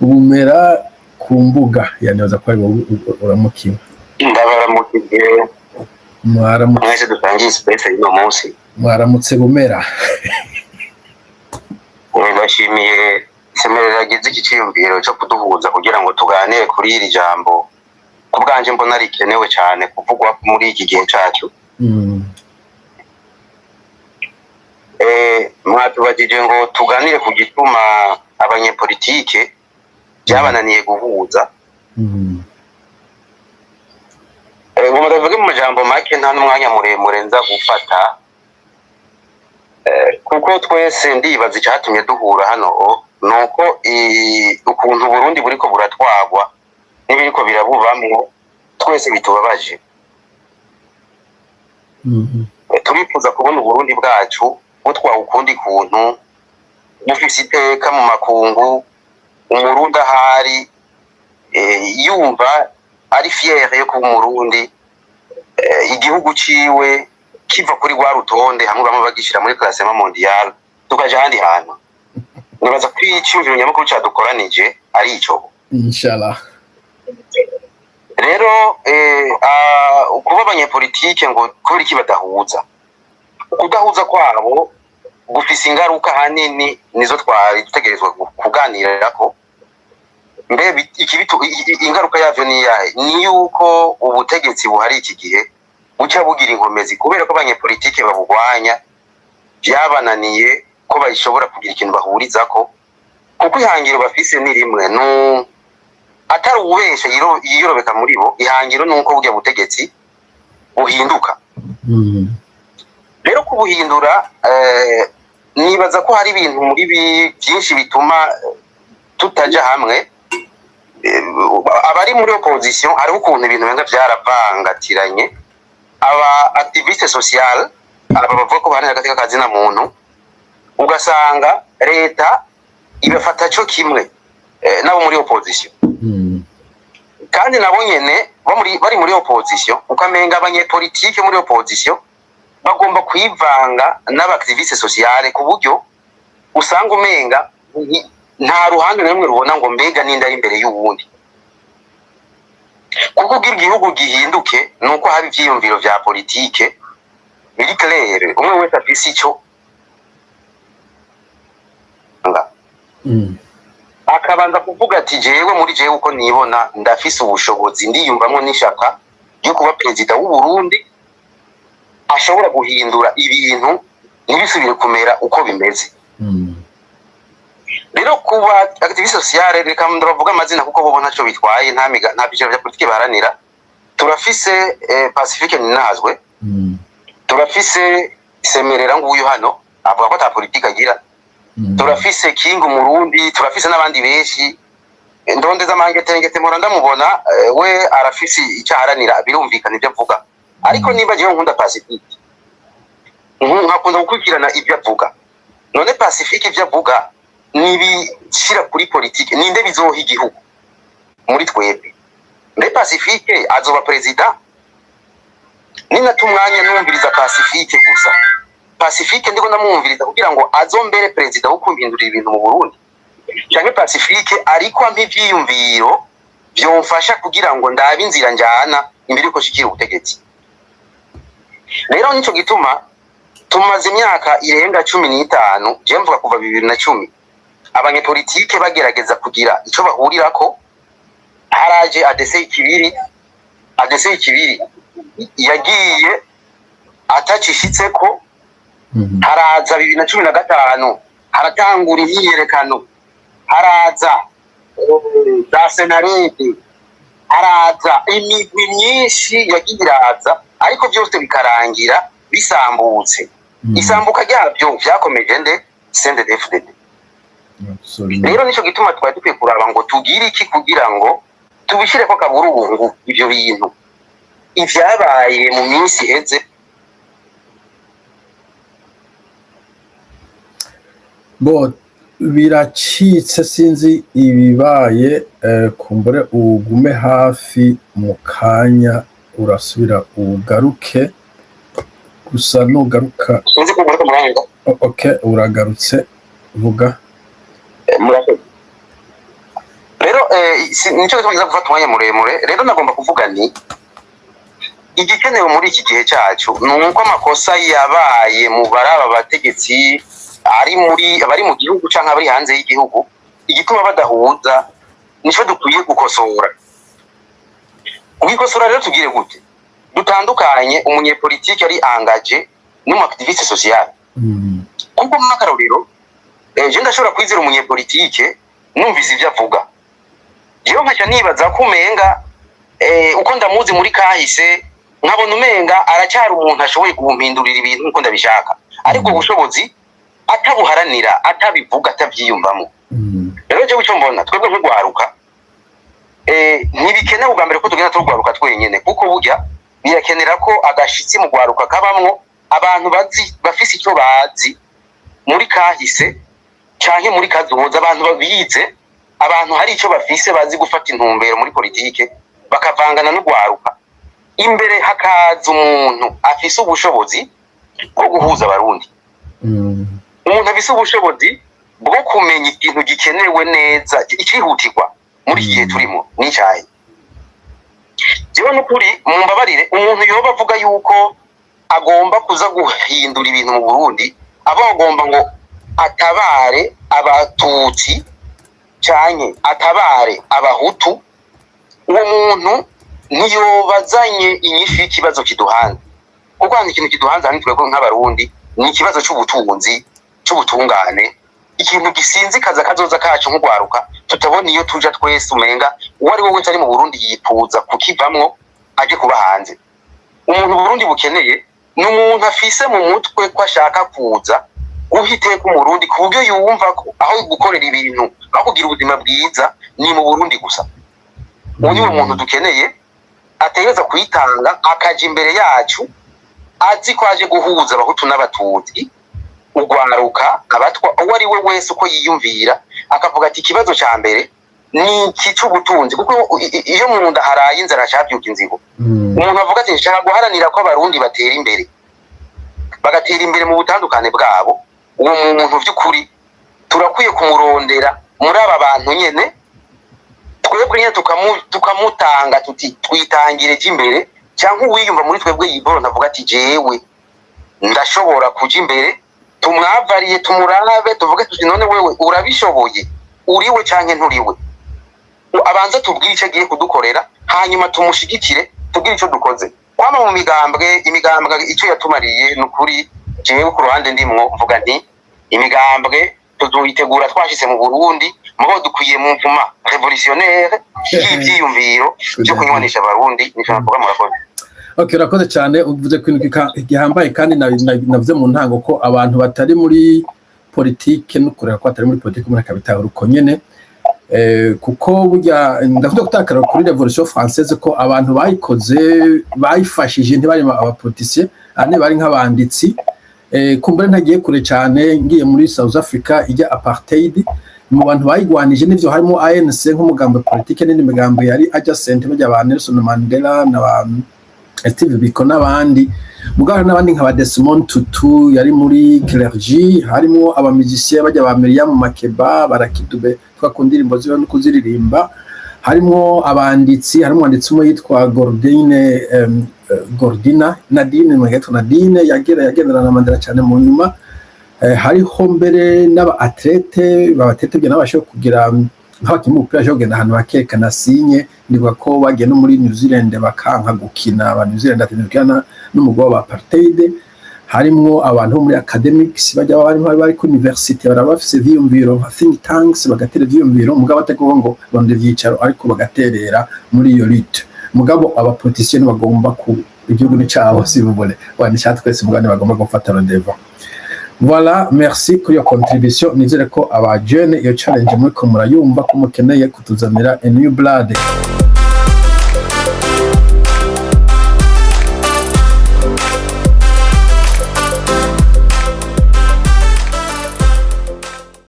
Bumera ku mbuga yanibaza ko ari wowe uramukiwe. Ndabaramukije. Mwaramutse. Mwese dusangiye space y'uno munsi. Mwaramutse, Bumera. Ndashimiye Semerera yagize iki ciyumviro cyo kuduhuza kugira ngo tuganire kuri iri jambo. Ku bwanje mbona rikenewe cyane kuvugwa muri iki gihe cacu. Mwatubajije ngo tuganire ku gituma abanyepolitike byabananiye guhuza. Ngo ndavuge mu majambo make, nta n'umwanya muremure nza gufata, kuko twese ndibaza icyatumye duhura hano ni uko ukuntu Burundi buriko buratwagwa n'ibiriko birabubamwo twese bitubabaje. Turifuza kubona Uburundi bwacu butwawe ukundi kuntu, bufise iteka mu makungu, Umurundi ahari yumva ari fier yo kuba Umurundi, igihugu ciwe kiva kuri rwa rutonde hamwe bamwe bagishira muri classement mondial, tukaja ahandi hantu. Nibaza ko iciyumviro nyamukuru cadukoranije ari ico. Inshallah. Rero kuba abanyepolitike ngo kubera iki badahuza, kudahuza kwabo gufise ingaruka hanini, nizo twari dutegerezwa kuganirako. Mbe ingaruka yavyo ni iyahe? Ni yuko ubutegetsi buhari iki gihe buca bugira inkomezi, kubera ko abanyepolitike babugwanya byabananiye ko bashobora kugira ikintu bahurizako, kuko ihangiro bafise ni rimwe, nu atari uwubesha yiyorobeka muri bo. Ihangiro ni uko burya butegetsi buhinduka. Rero kubuhindura, nibaza ko hari ibintu muri byinshi bituma tutaja hamwe. Abari muri opposition, hariho ukuntu ibintu benga byaravangatiranye. Aba activiste social, aba bavuga ko baharanira agateka kazina muntu, ugasanga leta ibafata co kimwe nabo muri opposition. Kandi nabo nyene bari muri opposition, ukamenga abanyepolitike muri opposition bagomba kwivanga n'aba activiste sociale, ku buryo usanga umenga nta ruhande na rumwe rubona ngo mbega ninde ari imbere y'uwundi. Kuko kugira igihugu gihinduke ni uko haba ivyiyumviro vya politike biri clair, umwe wese afise ico nga akabanza kuvuga ati: "Jewe muri jewe uko nibona, ndafise ubushobozi, ndiyumvamwo n'ishaka ryo kuba perezida w'u Burundi ashobora guhindura ibintu ntibisubire kumera uko bimeze." Rero kuba activiste sociale, reka ndabavuga amazina kuko bo ntaco bitwaye, nta byicaro vya politike baharanira. Turafise Pacifique Ninazwe, turafise Semerera nguyu hano avuga ko ata politike agira, turafise King Umurundi, turafise n'abandi benshi. Ndondeza amangetengete mpora ndamubona, we arafise icyo aharanira, birumvikana ibyo avuga. Ariko niba jewe nkunda Pacifique, nkakunda gukurikirana ibyo avuga, none Pacifique ibyo avuga nibishira kuri politike, ninde bizoha igihugu muri twebwe? Mbe Pacifique azoba perezida? Ninata umwanya numviriza Pacifique gusa, Pacifique ndiko ndamwumviriza kugira ngo azombere perezida wo kumpindurira ibintu mu Burundi, canke Pacifique ariko ampa ivyiyumviro vyomfasha kugira ngo ndabe inzira njana imbere yuko nshikira ubutegetsi? Rero nico gituma tumaze imyaka irenga 15, je mvuga kuva 2010, abanyepolitike bagerageza kugira ico bahurirako. Haraje ADC Ikibiri. ADC Ikibiri yagiye atacishitseko. Haraza 2015, haratangura imyiyerekano, haraza za Senarede, haraza imigwi myinshi yagiye iraza, ariko byose bikarangira bisambutse. Isambuka ryabyo vyakomeje nde? CNDD-FDD. Absolument. Rero nico gituma twari dukwiye kuraba ngo tugire iki kugira ngo tubishireko akaburungu ivyo bintu ivyabaye mu minsi iheze. Bo biracitse, sinzi ibibaye, kumbure ugume hafi mu kanya urasubira ugaruke, gusa nugaruka. Sinzi ko muriko muranyumva. Okay, uragarutse, vuga. Murakoze. Rero nico gituma nza gufata umwanya muremure. Rero nagomba kuvuga nti igikenewe muri iki gihe cyacu ni uko amakosa yabaye mu baraba bategetsi ari muri abari mu gihugu canke abari hanze y'igihugu, igituma badahuza, nico dukwiye gukosora. Kugikosora rero tugire gute? Dutandukanye umunyepolitike ari engagé n'umu activiste social. Kuko nk'akarorero, je ndashobora kwizera umunyepolitike numvise ivyo avuga, jewe nkaca nibaza ko umenga uko ndamuzi muri kahise, nkabona umenga aracyari umuntu ashoboye gumpindurira ibintu nkuko ndabishaka, ariko ubushobozi atabuharanira, atabivuga, atavyiyumvamo. Rero jewe icyo mbona, twebwe nk'urwaruka, ntibikenewe ubwa mbere ko tugenda turwaruka twenyene, kuko burya birakenera ko agashitsi mu rwaruka kabamwo abantu bazi, bafise icyo bazi muri kahise canke muri kazoza, abantu babize, abantu hari icyo bafise, bazi gufata intumbero muri politike, bakavangana n'urwaruka. Imbere hakaza umuntu afise ubushobozi bwo guhuza Abarundi, umuntu afise ubushobozi bwo kumenya ikintu gikenewe neza, icihutirwa muri iki gihe turimo n'icyayi. Jewe n'ukuri mumbabarire, umuntu yoba avuga yuko agomba kuza guhindura ibintu mu Burundi, aba agomba ngo atabare Abatutsi canke atabare Abahutu, uwo muntu ntiyobazanye inyishu y'ikibazo kiduhanze. Kuko hano ikintu kiduhanze hano twebwe nk'Abarundi ni ikibazo c'ubutunzi, c'ubutungane, ikintu gisinzikaza kazoza kacu nk'urwaruka, tutabona iyo tuja twese. Umenga uwo ari we wese ari mu Burundi yifuza kukivamwo aje kuba hanze. Umuntu Burundi bukeneye ni umuntu afise mu mutwe ko ashaka kuza guha iteka Umurundi, ku buryo yumva ko aho gukorera ibintu, aho kugira ubuzima bwiza ni mu Burundi gusa. Uwo niwe muntu dukeneye, ategereza kwitanga akaja imbere yacu azi ko aje guhuza Abahutu n'Abatutsi, urwaruka, Abatwa, uwo ari we wese uko yiyumvira, akavuga ati ikibazo ca mbere ni iki c'ubutunzi, kuko iyo mu nda haraye inzara hacavyuka inzigo. Umuntu avuga ati nshaka guharanira ko Abarundi batera imbere, bagatera imbere mu butandukane bwabo, uwo muntu vy'ukuri turakwiye kumurondera muri aba bantu nyene, twebwe nyene tukamutanga tuti twitangire je imbere, cyangwa uwiyumva muri twebwe yiboro avuga ati jewe ndashobora kuja imbere, tumwavariye, tumurabe, tuvuge tuti none wewe urabishoboye, uriwe canke nturiwe? Abanze tubwire icyo agiye kudukorera, hanyuma tumushigikire, tubwire icyo dukoze. Kwama mu migambwe, imigambwe icyo yatumariye ni ukuri, jewe ku ruhande ndimwo mvuga nti imigambwe tuzoyitegura twashitse mu Burundi, mugabo dukwiye mu mvuma révolutionnaire y'ivyiyumviro byo kunywanisha Abarundi. Nico navuga, murakoze. Okay, urakoze cyane. Uvuze ku kintu gihambaye kandi navuze mu ntango ko abantu batari muri politike no kureba ko batari muri politike muri akabitahura uko nyene. Kuko burya ndavuga gutakara kuri Révolution française, ko abantu bayikoze, bayifashije, ntibari aba politiciens, ahandi bari nk'abanditsi. Kumbure ntagiye kure cyane, ngiye muri South Africa ijya apartheid, mu bantu bayigwanije n'ivyo harimo ANC nk'umugambi politike n'indi migambo yari adjacent, bajya ba Nelson Mandela na ba Steve Biko n'abandi. Mugabo hari n'abandi nka ba Desmond Tutu yari muri clergy, harimo aba musiciens bajya ba Miriam Makeba, ba Lucky Dube twakunda indirimbo ziwe no kuziririmba, harimo abanditsi, harimo umwanditsi umwe yitwa Gordine, Gordina Nadine Mwegeto Nadine, yagera yagendana na Mandela cyane mu nyuma. Hariho mbere n'aba athlètes, ba athlètes byo nabashoboye kugira nk'abakinnyi b'umupira bashobora kugenda ahantu bakerekana signe. Ndibuka ko bagiye no muri New Zealand bakanka gukina, aba New Zealand ati ntibukina n'umugwi wa apartheid. Harimwo abantu bo muri academics, bajya bari ku university, baraba bafise ivyiyumviro nka think tanks, bagatera ivyiyumviro, mugabo atakuvuga ngo barondera ivyicaro, ariko bagaterera muri iyo lutte. Mugabo aba politiciens bagomba ku igihugu ni cabo, s'il vous plaît, wa ni twese, mugabo bagomba gufata rendez-vous. Voilà, merci kuri iyo contribution. Nizere ko aba jeunes iyo challenge muriko murayumva ko mukeneye kutuzanira a new blood.